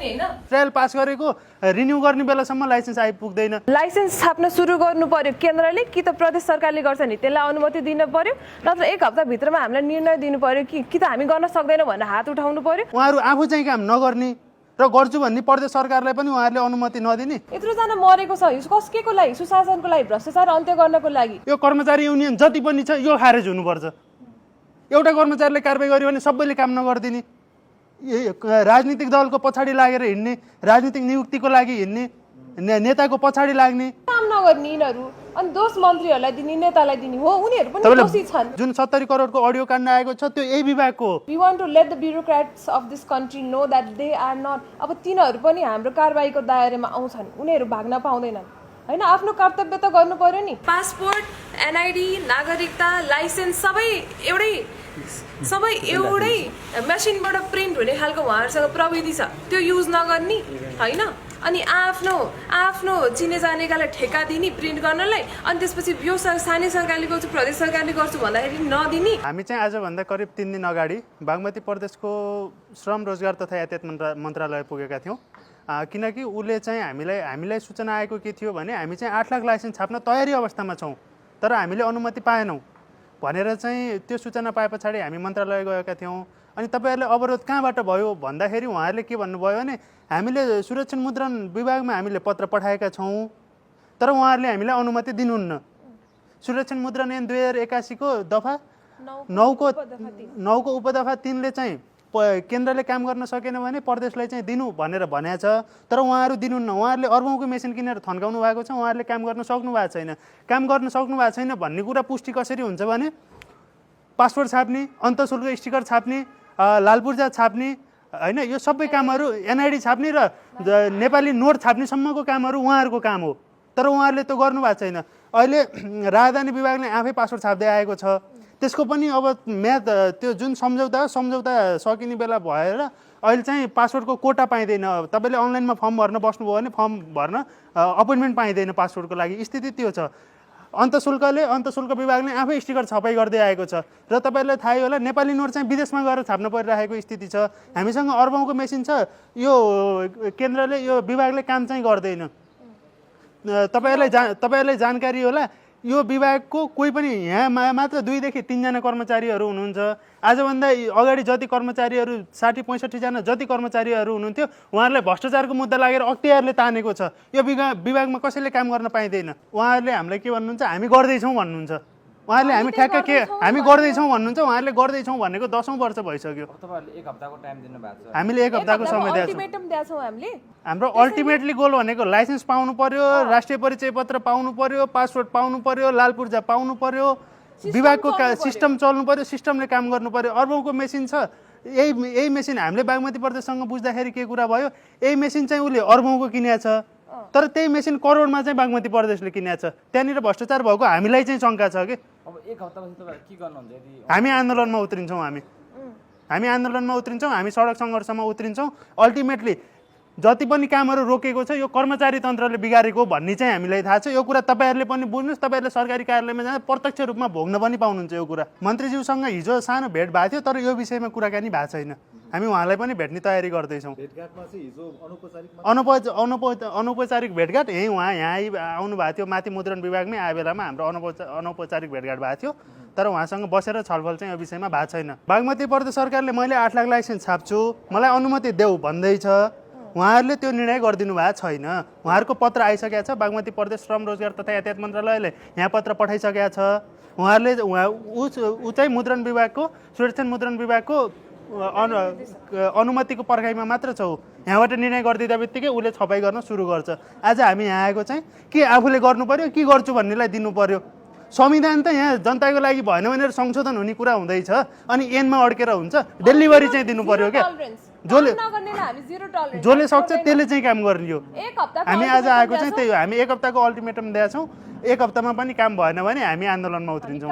Trial pass गरेको renew गर्ने बेलासम्म लाइसेन्स आइपुग्दैन। लाइसेन्स छाप्न सुरु गर्नु पर्यो केन्द्रले कि त प्रदेश सरकारले गर्छ नि त्यसलाई अनुमति दिन पर्यो, नत्र 1 हप्ताभित्रमा हामीलाई निर्णय दिनु पर्यो कि त हामी गर्न सक्दैनौँ भनेर हात उठाउनु पर्यो। उहाँहरू आफू चाहिँ काम नगर्ने र गर्छु भन्ने प्रदेश सरकारलाई पनि उहाँहरूले अनुमति नदिने। यत्रोजना मरेको छ केको लागि? सुशासनको लागि, भ्रष्टाचार अन्त्य गर्नको लागि। यो कर्मचारी युनियन जति पनि छ यो खारेज हुनुपर्छ। एउटा कर्मचारीले कारबाही गर्यो भने सबैले काम नगरिदिने, राजनीतिक दलको पछाडि लागेर हिँड्ने, राजनीतिक नियुक्तिको लागि हिँड्ने, नेताको पछाडि लाग्ने, काम नगर्ने यिनीहरू, अनि दोष मन्त्रीहरूलाई दिने, नेतालाई दिने हो। उनीहरू पनि दोषी छन्। जुन 70 करोडको अडियो काण्ड आएको छ त्यो यही विभागको हो। We want to let the bureaucrats of this country know that they are not। अब तिनीहरू पनि हाम्रो कारबाहीको दायरामा आउँछन्, उनीहरू भाग्न पाउँदैनन् हैन। आफ्नो कर्तव्य त गर्नु पर्यो नि। पासपोर्ट, एनआइडी, नागरिकता, लाइसेन्स सबै एउटै मेसिनबाट प्रिन्ट हुने खालको उहाँहरूसँग प्रविधि छ, त्यो युज नगर्ने हैन। अनि आफ्नो चिने जानेकालाई ठेका दिने प्रिन्ट गर्नलाई, अनि त्यसपछि यो स्थानीय सरकारले गर्छु, प्रदेश सरकारले गर्छु भन्दाखेरि नदिने। हामी चाहिँ आजभन्दा करिब 3 दिन अगाडि बागमती प्रदेशको श्रम रोजगार तथा यातायात मन्त्रालय पुगेका थियौँ, किनकि उसले चाहिँ हामीलाई सूचना आएको के थियो भने हामी चाहिँ 8 लाख लाइसेन्स छाप्न तयारी अवस्थामा छौँ तर हामीले अनुमति पाएनौँ भनेर चाहिँ त्यो सूचना पाए पछाडि हामी मन्त्रालय गएका थियौँ। अनि तपाईँहरूले अवरोध कहाँबाट भयो भन्दाखेरि उहाँहरूले के भन्नुभयो भने हामीले सुरक्षण मुद्रण विभागमा हामीले पत्र पठाएका छौँ तर उहाँहरूले हामीलाई अनुमति दिनुहुन्न। सुरक्षण मुद्रण ऐन 2081 को दफा 9 को उपदफा 3 ले चाहिँ केन्द्रले काम गर्न सकेन भने प्रदेशलाई चाहिँ दिनु भनेर भनेको छ तर उहाँहरू दिनुहुन्न। उहाँहरूले अर्बौँको मेसिन किनेर थन्काउनु भएको छ, उहाँहरूले काम गर्न सक्नु भएको छैन। काम गर्न सक्नु भएको छैन भन्ने कुरा पुष्टि कसरी हुन्छ भने पासपोर्ट छाप्ने, अन्तःशुल्क स्टिकर छाप्ने, लालपुर्जा छाप्ने हैन, यो सबै कामहरू एनआइडी छाप्ने र नेपाली नोट छाप्नेसम्मको कामहरू उहाँहरूको काम हो तर उहाँहरूले त्यो गर्नु भएको छैन। अहिले राजधानी विभागले आफै पासपोर्ट छाप्दै आएको छ, त्यसको पनि अब म्याद त्यो जुन सम्झौता सकिने बेला भएर अहिले चाहिँ पासपोर्टको कोटा पाइँदैन। तपाईँले अनलाइनमा फर्म भर्न बस्नुभयो भने फर्म भर्न अपोइन्टमेन्ट पाइँदैन पासपोर्टको लागि, स्थिति त्यो छ। अन्तःशुल्क विभागले आफै स्टिकर छपाई गर्दै आएको छ र तपाईँलाई थाहै होला नेपाली नोट चाहिँ विदेशमा गएर छाप्न परिरहेको स्थिति छ। हामीसँग अर्बौँको मेसिन छ, यो केन्द्रले यो विभागले काम चाहिँ गर्दैन। तपाईँहरूलाई जानकारी होला यो विभागको कोही पनि यहाँ मात्र 2 देखि 3 जना कर्मचारीहरू हुनुहुन्छ। आजभन्दा अगाडि जति कर्मचारीहरू 60-65 जना जति कर्मचारीहरू हुनुहुन्थ्यो उहाँहरूलाई भ्रष्टाचारको मुद्दा लागेर अख्तियारले तानेको छ। यो विभागमा कसैले काम गर्न पाइँदैन। उहाँहरूले हामीलाई के भन्नुहुन्छ, हामी गर्दैछौँ भन्नुहुन्छ। उहाँहरूले हामी ठ्याक्क के हामी गर्दैछौँ भन्नुहुन्छ, उहाँहरूले गर्दैछौँ भनेको 10औँ वर्ष भइसक्यो। तपाईहरुले 1 हप्ताको टाइम दिनु भएको छ। हामीले 1 हप्ताको समय दिएको छौँ। हाम्रो अल्टिमेटली गोल भनेको लाइसेन्स पाउनु पर्यो, राष्ट्रिय परिचय पत्र पाउनु पर्यो, पासपोर्ट पाउनु पर्यो, लालपुर्जा पाउनु पर्यो, विभागको सिस्टम चल्नु पर्यो, सिस्टमले काम गर्नु पर्यो। अर्बौँको मेसिन छ, यही मेसिन हामीले बागमती प्रदेशसँग बुझ्दाखेरि के कुरा भयो, यही मेसिन चाहिँ उसले अर्बौँको किनेको छ तर त्यही मेसिन करोडमा चाहिँ बागमती प्रदेशले किनेको छ। त्यहाँनिर भ्रष्टाचार भएको हामीलाई चाहिँ शङ्का छ कि अब 1 हप्तापछि तपाईहरु के गर्नुहुन्छ? यदि हामी आन्दोलनमा उत्रिन्छौँ, हामी आन्दोलनमा उत्रिन्छौँ, हामी सडक सङ्घर्षमा उत्रिन्छौँ। अल्टिमेटली जति पनि कामहरू रोकेको छ यो कर्मचारी तन्त्रले बिगारेको भन्ने चाहिँ हामीलाई थाहा छ। यो कुरा तपाईँहरूले पनि बुझ्नुहोस्, तपाईँहरूले सरकारी कार्यालयमा जाँदा प्रत्यक्ष रूपमा भोग्न पनि पाउनुहुन्छ यो कुरा। मन्त्रीज्यूसँग हिजो सानो भेट भएको थियो तर यो विषयमा कुराकानी भएको छैन। हामी उहाँलाई पनि भेट्ने तयारी गर्दैछौँ। अनौपचारिक भेटघाट यहीँ उहाँ यहाँ आउनु भएको थियो, माथि मुद्रण विभागमै आए बेलामा हाम्रो अनौपचारिक भेटघाट भएको थियो तर उहाँसँग बसेर छलफल चाहिँ यो विषयमा भएको छैन। बागमती प्रदेश सरकारले मैले 8 लाख लाइसेन्स छाप्छु मलाई अनुमति देऊ भन्दैछ, उहाँहरूले त्यो निर्णय गरिदिनु भएको छैन। उहाँहरूको पत्र आइसकेको छ, बागमती प्रदेश श्रम रोजगार तथा यातायात मन्त्रालयले यहाँ पत्र पठाइसकेको छ। उहाँहरूले ऊ चाहिँ मुद्रण विभागको सुरक्षण मुद्रण विभागको अनुमतिको पर्खाइमा मात्र छौ। यहाँबाट निर्णय गरिदिँदा बित्तिकै उसले छपाई गर्न सुरु गर्छ। आज हामी यहाँ आएको चाहिँ के आफूले गर्नु पर्यो के गर्छु भन्नेलाई दिनु पर्यो। संविधान त यहाँ जनताको लागि भएन भनेर संशोधन हुने कुरा हुँदैछ अनि एनमा अड्केर हुन्छ। डेलिभरी चाहिँ दिनु पर्यो क्या, जसले सक्छ त्यसले चाहिँ काम गर्ने हो। हामी आज आएको चाहिँ त्यही हो, हामी 1 हप्ताको अल्टिमेटम दिएका छौँ। 1 हप्तामा पनि काम भएन भने हामी आन्दोलनमा उत्रिन्छौँ।